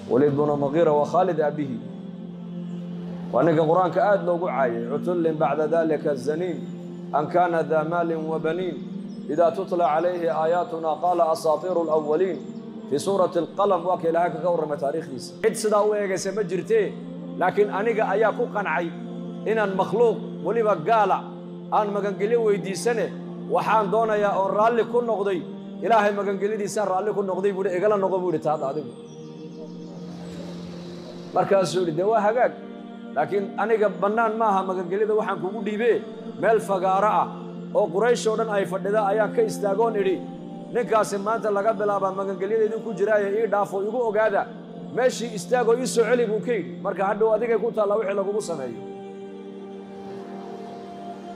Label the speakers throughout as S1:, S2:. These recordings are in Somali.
S1: Waliid bnu Muqiira waa Khaalid aabihi, waa ninka Qur-aanka aad loogu caayay. Cutullin bacda dalika zaniin an kaana daa maalin wa baniin idaa tutla calayhi aayaatuna qaala asaatiiru alawaliin. Fii suurati Alqalam waa ka Ilaahay kaga warramay taariikhdiisa. Cid sidaa u eegaysa ma jirtee, laakiin aniga ayaa ku qancay inaan makhluuq weliba gaala aan magangelyo weydiisane. Waxaan doonayaa oon raalli ku noqday Ilaahay magangelyadiisaan raalli ku noqday buuhi. Igala noqo buu yidhi taada adigu. Markaasuu yidhi, dee waa hagaag, laakiin aniga bannaan maaha magangelyada waxaan kugu dhiibee, meel fagaaro ah oo Quraysh oo dhan ay fadhida ayaan ka istaagoon idhi, ninkaasi maanta laga bilaabaa magangelyada ku jiraaye ii dhaafo igu ogaada. Meeshii istaagoo ii soo celi buu ka yidhi. Marka hadhow adigay ku taallaa wixii lagugu sameeyo.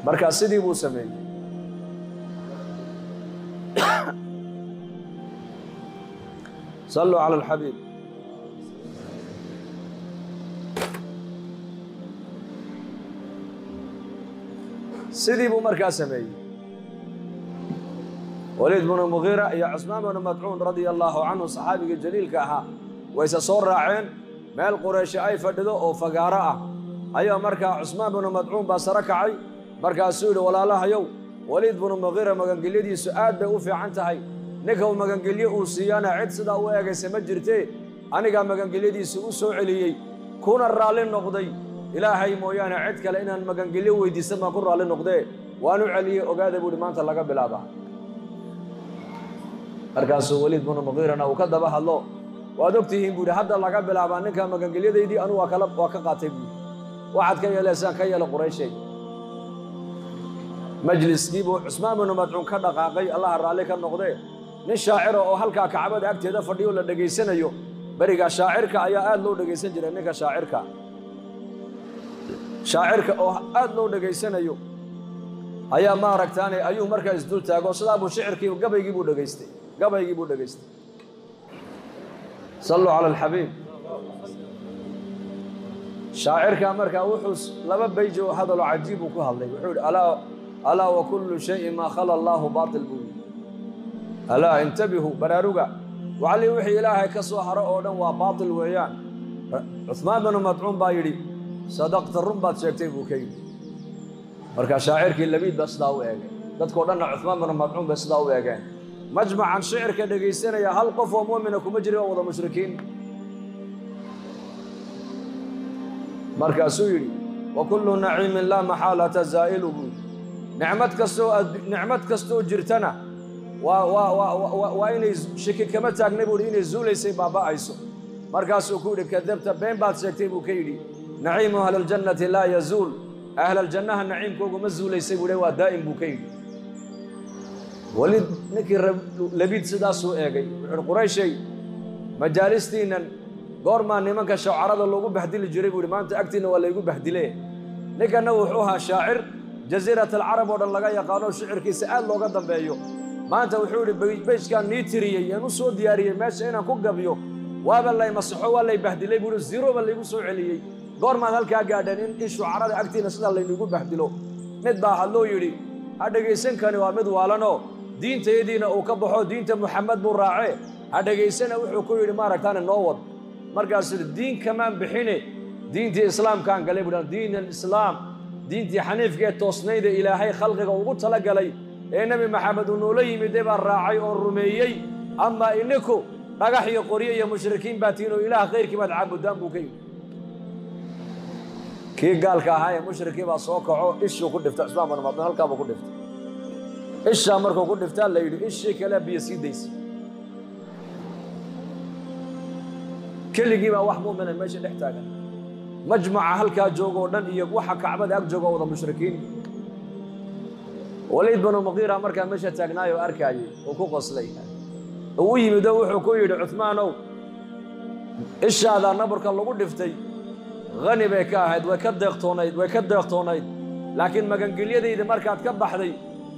S1: Markaa sidii buu sameeyey. Salluu cala alxabiib. Sidii buu markaa sameeyey Waliid bnu Mugiira iyo Cusmaan bnu Madcuun radia allaahu canhu, saxaabigii jaliilka ahaa, wayse soo raaceen meel Qurayshi ay fadhido oo fagaaro ah. Ayaa markaa Cusmaan bnu Madcuun baa sare kacay. Markaasuu yidhi, walaalahayow, Waliid bnu Mugiira magangelyadiisu aad bay u fiican tahay, ninka uu magangelyo uu siiyana cid sidaa u eegaysa ma jirtee, anigaa magangelyadiisu u soo celiyey kuna raalli noqday. Ilaahay mooyaane cid kale inaan magangelyo weydiisan baan ku raalli noqdee, waanu celiyey, ogaada buu ihi maanta laga bilaabaa. Markaasuu Waliid bnu Muqiirana uu ka daba hadlo, waad og tihiin buu yidhi, hadda laga bilaabaa ninka magangelyadaydii anu waa kala waa ka qaatay buu yidhi, waxaad ka yeelaysaan ka yeela Qurayshay. Majliskii buu Cusmaan bnu Madcuun ka dhaqaaqay, Allaha raalli ka noqdee. Nin shaacira oo halkaa Kacbada agteeda fadhiyo la dhegaysanayo, berigaa shaacirka ayaa aad loo dhegaysan jiray, ninka shaacirka oo aad loo dhegaysanayo ayaa maaragtaane ayuu markaa isdul taago. Sidaa buu shicirkii gabaygii buu dhegaystay, gabaygii buu dhegaystay. Salluu cala alxabiib. Shaacirkaa markaa wuxuu laba bayji oo hadalo cajiib uu ku hadlay. Wuxuu yidhi, alaa wa kullu shayin maa khala allaahu baatil buu yidhi. Alaa intabihu, baraaruga, wacali wixii Ilaahay ka soo haro oo dhan waa baatil weeyaan. Cuhmaan binu Madcuun baa yidhi, sadaqta, run baad sheegtay buu ka yidhi. Marka shaacirkii Labiid baa sidaa u eegay, dadkao dhanna Cuhmaan binu Madcuun bay sidaa u eegeen. Majmacan shicirka dhegaysanaya hal qof oo mu'mina kuma jirin, waa wada mushrikiin. Markaasuu yidhi, wa kullu naciimin laa maxaalata zaa'ilu buu yidhi. Nicmad kastoo jirtana waa inay shiki kama taagnay buu yidhi inay zuulaysay, baaba'ayso. Markaasuu ku yidhi, kadabta, been baad sheegtay buu ka yidhi. Naciimu ahlaljannati laa yazuul, ahlaljannaha naciimkoogu ma zuulaysay buu waa daa'im buu ka yidhi. Waliid ninkii Labiid sidaasuu eegay, wuxuu uhi, Qurayshay, majaalistiinnan goormaa nimanka shacarada loogu bahdili jiray buu yidhi, maanta agtiinna waa laygu bahdile. Ninkanna wuxuu ahaa shaacir Jasiirat Alcarab oo dhan laga yaqaano, shicirkiisa aad looga dambeeyo. Maanta wuxuu yidhi, beyjkaan nii tiriyey aan u soo diyaariyey meesha inaan ku gabyo, waaba lay masaxo, waa lay bahdilay buu yidhi, zero ba laygu soo celiyey. Goormaad halkaa gaadheen in shucarada agtiinna sidaa laynugu bahdilo? Mid baa hadloo yidhi, ha dhegaysankani waa mid waalanoo diintayadiina uu ka baxo, diinta Muxamed buu raacee, ha dhegaysana. Wuxuu ku yidhi, maaragtaane noo wad. Markaasuu yidhi, diin kamaan bixine, diintii islaamkaan galay buu, diin alislaam, diintii xaniifka ee toosnayda Ilaahay khalqiga ugu talagalay ee Nebi Maxamed uu noola yimidee baan raacay oon rumeeyey. Amaa ininku dhagax iyo qoryo iyo mushrikiin baa tihiin oo Ilaah khayrkii baad caabudaan buu ka yidhi. Kii gaalka ahaa ee mushrikii baa soo kaco, ishuu ku dhiftay Cusmaan bnu Madcuun, halkaa buu ku dhiftay ishaa. Markuu ku dhiftaa la yidhi ishii kale biyo sii daysa. Keligii baa wax mu'mina meesha dhex taagan, majmaca halkaa jooga oo dhan iyo waxa Kacbada ag jooga wada mushrikiin. Waliid bnu Muqiira markaa meesha taagnaayoo arkaayey uu ku qoslay, uu u yimid oo wuxuu ku yidhi, Cuhmaanow, ishaadaa nabarka lagu dhiftay hani bay ka ahayd, way ka deeqtoonayd, way ka deeqtoonayd, laakiin magangelyadayda markaad ka baxday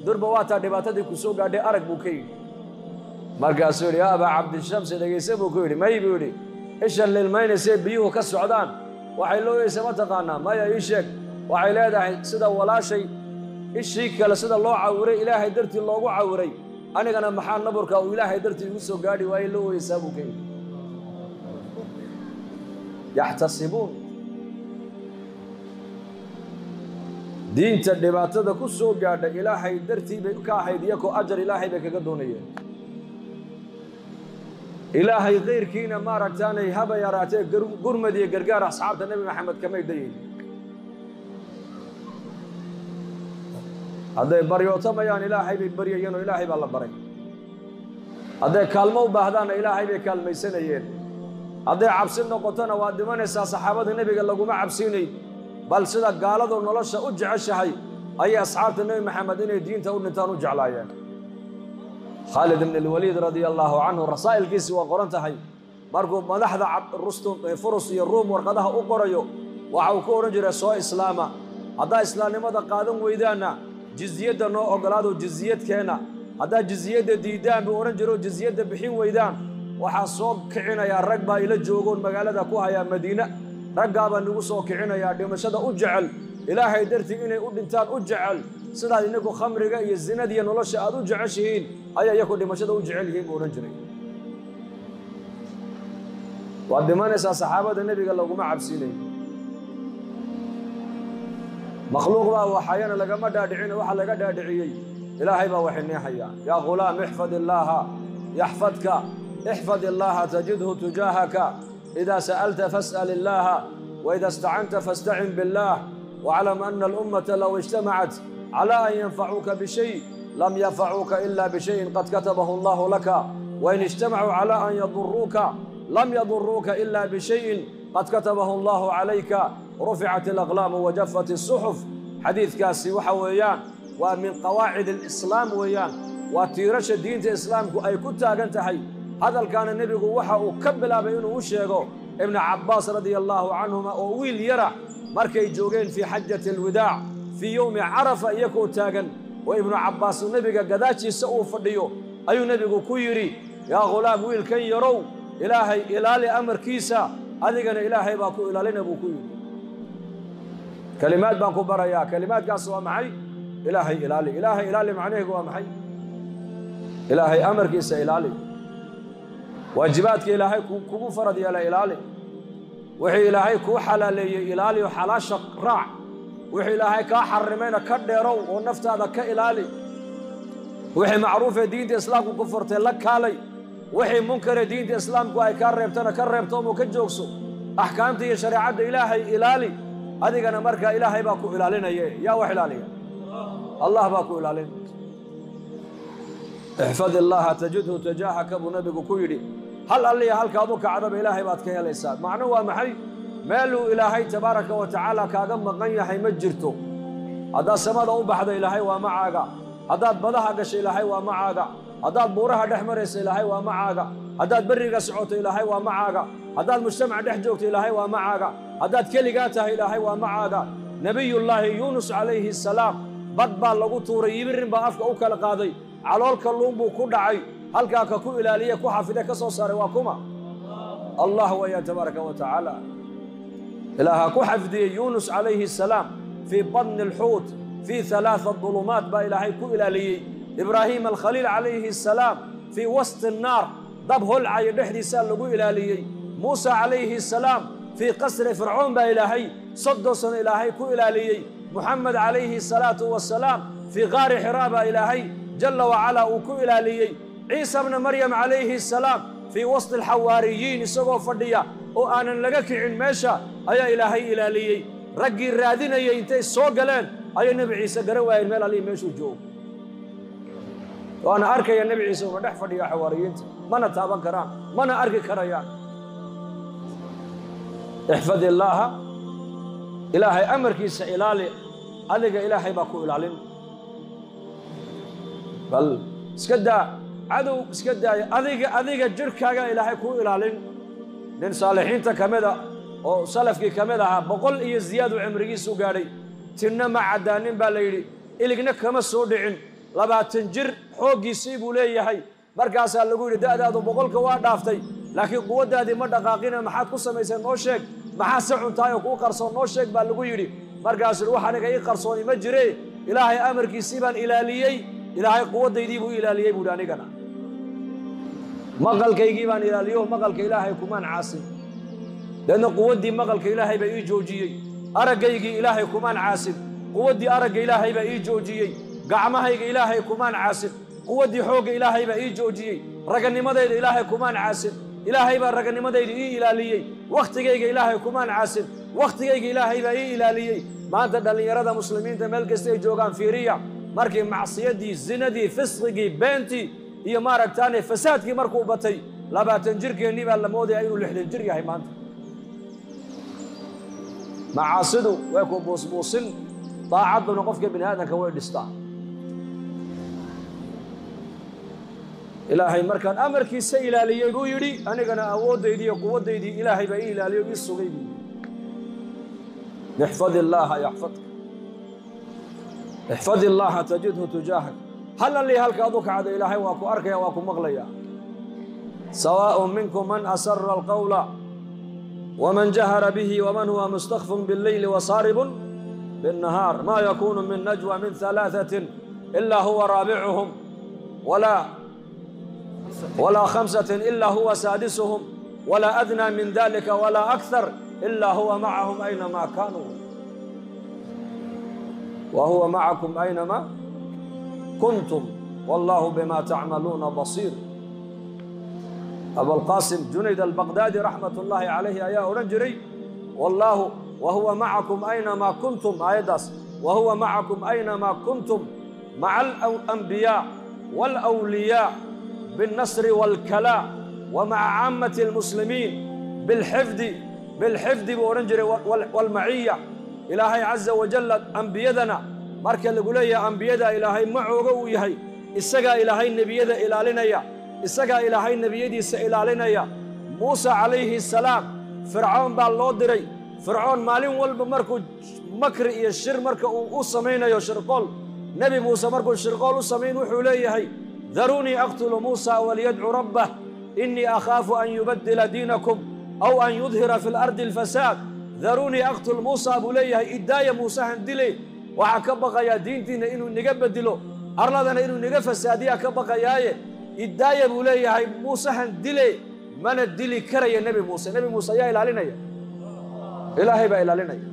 S1: durba waataa dhibaatadii ku soo gaadhay, arag buu ka yidhi. Markaasuu yidhi, yaa abaa Cabdishamsi, dhegayse buu ku yidhi. May buu yidhi, ishan lilmaynaysee biyuhu ka socdaan waxay looyeysa ma taqaanaa? Maya, ii sheeg. Waxay leedahay, sida walaashay ishii kale sida loo cawiray Ilaahay dartii loogu cawiray, anigana maxaa naburka uu Ilaahay dartii igu soo gaadhi waayey loo oyeysaa buu ka yidhi. Yaxtasibuun. Diinta dhibaatada ku soo gaadha Ilaahay dartii bay ka ahayd, iyakoo ajar Ilaahay bay kaga doonayeen. Ilaahay kayrkiina maaragtaanay haba yaraatee gurmad iyo gargaar asxaabta Nebi Maxamed kamay dayin. Hadday baryootamayaan Ilaahay bay baryayeen oo Ilaahay baa la baray. Hadday kaalmo u baahdaanna Ilaahay bay kaalmaysanayeen. Hadday cabsi noqotona waad dhimanaysaa, saxaabada nebiga laguma cabsiinayn, bal sida gaaladu nolosha u jeceshahay ayay asxaabta Nebi Maxamed inay diinta u dhintaan u jeclaayeen. Khaalid ibn alwaliid radia allaahu canhu rasaa'ilkiisi waa qoran tahay. Markuu madaxda Rustum Furus iyo Ruum warqadaha u qorayo, waxa uu ku odhan jiray soo islaama, haddaa islaamnimada qaadan weydaanna jizyadda noo ogolaado, jizyadkeenna. Haddaa jizyadda diidaan buu odhan jiro, jizyadda bixin weydaan, waxaa soo kicinayaa rag baa ila joogoon magaalada ku hayaa Madiina, raggaabaa nagu soo kicinayaa dhimashada u jecel, Ilaahay dartii inay u dhintaan u jecel. Sidaad inagu khamriga iyo zinadiiyo nolosha aad u jeceshihiin ayaa iyaku dhimashada u jecel yihiin buu odhan jiray. Waad dhimanaysaa, saxaabada nebiga laguma cabsiinayo. Makhluuq baa waxayana lagama dhaadhicin, waxa laga dhaadhiciyey Ilaahay baa wax inii hayaa. Yaa ghulaam ixfad illaaha yaxfadka, ixfad illaaha tajidhu tujaahaka, idaa sa'alta fas'al illaaha, waida istacanta fastacin billaah, waclam ana alummata low ijtamacat calaa an yanfacuuka bishay lam yanfacuuka ila bishayin qad katabahu allahu laka, wain ijtamacuu calaa an yaduruuka lam yaduruuka ila bishayin qad katabahu allahu calayka, ruficat alaqlaamu wajafat asuxuf. Xadiidkaasi waxa weeyaan waa min qawaacid alislaam weeyaan, waa tiirasha diinta islaamku ay ku taagan tahay. Hadalkaana nebigu waxa uu ka bilaabay inuu u sheego Ibnu Cabbaas radia allaahu canhuma oo wiil yara, markay joogeen fii xajati alwidaac fii yowmi Carafa, iyakoo taagan oo Ibnu Cabbaas nebiga gadaashiisa uu fadhiyo, ayuu nebigu ku yidhi: yaa ghulaam, wiilkan yarow, Ilaahay ilaali amarkiisa, adigana Ilaahay baa ku ilaalina buu ku yidhi. Kelimaad baan ku barayaa, kelimaadkaas waa maxay? Ilaahay ilaali. Ilaahay ilaali macnaheegu waa maxay? Ilaahay amarkiisa ilaali, waajibaadka Ilaahay kugu farad yeela ilaali, wixii Ilaahay kuu xalaaleeyey ilaali oo xalaasha raac, wixii Ilaahay kaa xarimayna ka dheerow oo naftaada ka ilaali, wixii macruufee diinta islaamku ku furtay la kaalay, wixii munkaree diinta islaamku ay kaa reebtana ka reebtoomoo ka joogso. Axkaamta iyo shareecadda Ilaahay ilaali, adigana markaa Ilaahay baa ku ilaalinaya. Yaa wax ilaaliya? Allah baa ku ilaalin. Ixfad illaaha tajidhu tajaahaka buu nabigu ku yidhi. Hal alliya halkaad u kacdaba Ilaahay baad ka helaysaa. Macnuhu waa maxay? Meeluu Ilaahay tabaaraka wa tacaala kaaga maqan yahay ma jirto. Haddaad samada u baxda Ilaahay waa macaaga, haddaad badaha gasho Ilaahay waa macaaga, haddaad buuraha dhex maraysa Ilaahay waa macaaga, haddaad berriga socoto Ilaahay waa macaaga, haddaad mujtamac dhex joogto Ilaahay waa macaaga, haddaad keligaa tahay Ilaahay waa macaaga. Nebiyullaahi Yuunus calayhi asalaam bad baa lagu tuuray, yibirin baa afka u kala qaaday, calool kalluun buu ku dhacay. Halkaa ka ku ilaaliye, ku xafide, ka soo saaray waa kuma? Allah weeyaan tabaaraka wa tacaala. Ilaaha ku xafdiyey Yuunus calayhi asalaam fii badni alxuut fii halaatha dulumaat baa Ilaahay ku ilaaliyey. Ibraahiim alkhaliil calayhi asalaam fii wasti annaar, dab holcaya dhexdiisaa lagu ilaaliyey. Muusa calayhi asalaam fii qasri Fircoon baa Ilaahay 30 sano Ilaahay ku ilaaliyey. Muxamed calayhi asalaatu wasalaam fii qaari Xiraa baa Ilaahay jalla wacalaa uu ku ilaaliyey. Ciisa bna Maryam calayhi asalaam fii wasti alxawaariyiin isagoo fadhiya oo aanan laga kicin meesha ayaa Ilaahay ilaaliyey. Raggii raadinayay intay soo galeen ayay Nebi Ciise garan waayeen meel allihii meeshuu joogo. Waana arkaya Nebi Ciise una dhex fadhiya xawaariyiinta, mana taaban karaan, mana arki karayaan. Ixfad illaaha, Ilaahay amarkiisa ilaali, adiga Ilaahay baa ku ilaalin. Bal iska daa cadow, iska daaya adiga jirhkaaga Ilaahay kuu ilaalin. Nin saalixiinta ka mida oo salafkii ka mid ahaa, 100 iyo ziyaadu cimrigiisu gaadhay, tinna ma caddaanin baa la yidhi, iligna kama soo dhicin, 20 jir xooggiisii buu leeyahay. Markaasaa lagu yidhi da'daadu 100ka waa dhaaftay, laakiin quwaddaadii ma dhaqaaqina, maxaad ku samaysay noo sheeg, maxaad se cuntaay oo kuu qarsoon noo sheeg baa lagu yidhi. Markaasuu wax aniga ii qarsooni ma jire, Ilaahay amarkiisii baan ilaaliyey, Ilaahay quwaddaydii buu ilaaliyey buuhi. Anigana maqalkaygii baan ilaaliyo, maqalka Ilaahay kumaan caasin. Deedna quwaddii maqalka Ilaahay baa ii joojiyey, araggaygii Ilaahay kumaan caasin, quwaddii aragga Ilaahay baa ii joojiyey, gacmahayga Ilaahay kumaan caasin, quwaddii xoogga Ilaahay baa ii joojiyey, raganimadayda Ilaahay kumaan caasin, Ilaahay baa raganimadayda ii ilaaliyey, wakhtigayga Ilaahay kumaan caasin, wakhtigayga Ilaahay baa ii ilaaliyey. Maanta dhallinyarada muslimiinta meel kasta ay joogaan fiiriya, markii macsiyadii, zinadii, fisqigii, beentii iyo maaragtaane fasaadkii markuu batay, 20 jirkeennii baa la moodayaa inuu 60 jir yahay maanta. Macaasidu way ku buusbuusin, daacadduna qofka bini aadamka way dhistaa. Ilaahay markaan amarkiisa ilaaliyey buu yidhi, anigana awooddaydii iyo quwaddaydii Ilaahay baa ii ilaaliyey oo ii sugay buu yidhi. Ixfad illaaha yaxfadka, ixfad illaaha tajidhu tujaahak. Hal allii halka adu kacdo Ilaahay waa ku arkaya, waa ku maqlaya. Sawaaءun minkum man asara alqawla waman jahara bihi waman huwa mustakfun biاlleyli wasaaribun biاnnahaar. Maa yakunu min najwa min ثalaaثatin ilaa huwa raabicuhum, walaa 5 ilaa huwa saadisuhum, walaa adnaa min dalika walaa akthar ilaa huwa macahum aynamaa kaanuu, wa huwa macakum aynamaa kuntum wallaahu bima tacmaluuna basiir. Abulqaasim Junayd Albaqdaadi raxmat ullaahi calayhi ayaa odhan jiray, wallaahu wa huwa macakum aynamaa kuntum, aayaddaas wa huwa macakum aynamaa kuntum maca alambiyaa waalawliyaa biاlnasri waalkalaa wa maca caamati almuslimiin bilxifdi, bilxifdi buu odhan jiray, waalmaciya. Ilaahay caza wajalla ambiyadana marka lagu leeyahay ambiyada Ilaahay macooga uu yahay, isagaa Ilaahay nebiyada ilaalinaya, isagaa Ilaahay nebiyadiisa ilaalinaya. Muuse calayhi salaam Fircoon baa loo diray. Fircoon maalin walba markuu makri iyo shir marka uu u samaynayo shirqool, Nebi Muuse markuu shirqool u samayn wuxuu leeyahay, daruunii aqtulu Muusa waliyadcu rabbah innii akhaafu an yubaddila diinakum aw an yudhira fi lardi alfasaad. Daruunii aqtul Muusa buu leeyahay, iddaaya Muusehan dile, waxaa ka baqayaa diintiinna inuu niga bedelo, arladana inuu niga fasaadiyaa ka baqayaaye, iddaaya buu leeyahay Muusehan dile. Mana dili karaya Nebi Muuse. Nebi Muuse ayaa ilaalinaya, Ilaahay baa ilaalinaya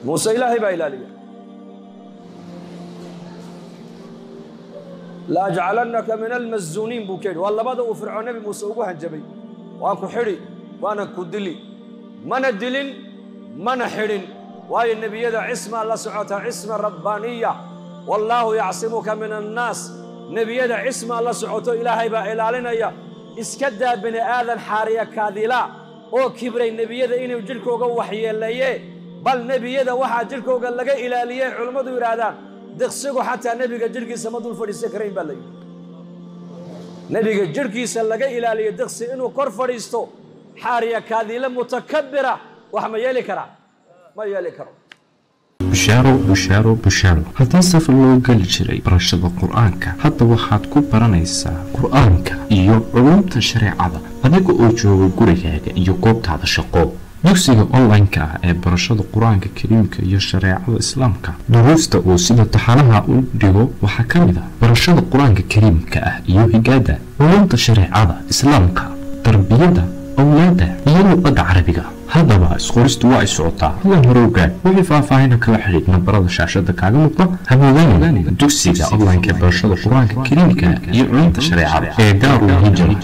S1: Muuse, Ilaahay baa ilaaliya. La ajcalannaka min almasjuuniin buu ka yidhi. Waa labada uu Fircoon Nebi Muuse ugu hanjabay, waan ku xidhi waana ku dili. Mana dilin mana xidhin, waayo nebiyada cismaa la socota, cisma rabbaaniya, wallaahu yacsimuka min annaas. Nebiyada cismaa la socoto, Ilaahay baa ilaalinaya. Iska daa bini aadan xaariya kaadila oo kibray nebiyada inuu jidhkooga waxyeeleeye, bal nebiyada waxaa jidhkooga laga ilaaliyey culammadu yidhaahdaan diqsigu xataa nebiga jidhkiisa ma dul fadhiisan karayn baa la yidhi. Nebiga jidhkiisa laga ilaaliyo diqsi inuu kor fadhiisto, xaariya kaadila mutakabira wax ma yeeli karaa? Ma yeeli karo.
S2: Bushaaro, bushaaro, bushaaro! Haddii safar loo geli jiray barashada Qur-aanka, hadda waxaad ku baranaysaa Qur-aanka iyo culumta shareecada adiga oo jooga gurigaaga iyo goobtaada shaqo. Dugsiga online-ka ah ee barashada Qur-aanka Kariimka iyo shareecada Islaamka, duruusta uu sida taxanaha u dhigo waxaa ka mid ah barashada Qur-aanka Kariimka ah iyo higaada, culumta shareecada Islaamka, tarbiyada awlaada iyo luqadda Carabiga. Haddaba isqoristu waa ay socotaa, hadan hore ogaad. Wixii faahfaahina kala xidhiid nambarada shaashada kaaga muuqda. Hamoodaan dugsiga online-ka ee barashada Qur-aanka Kariimka iyo culumta shareecada ee Daarul Hijra.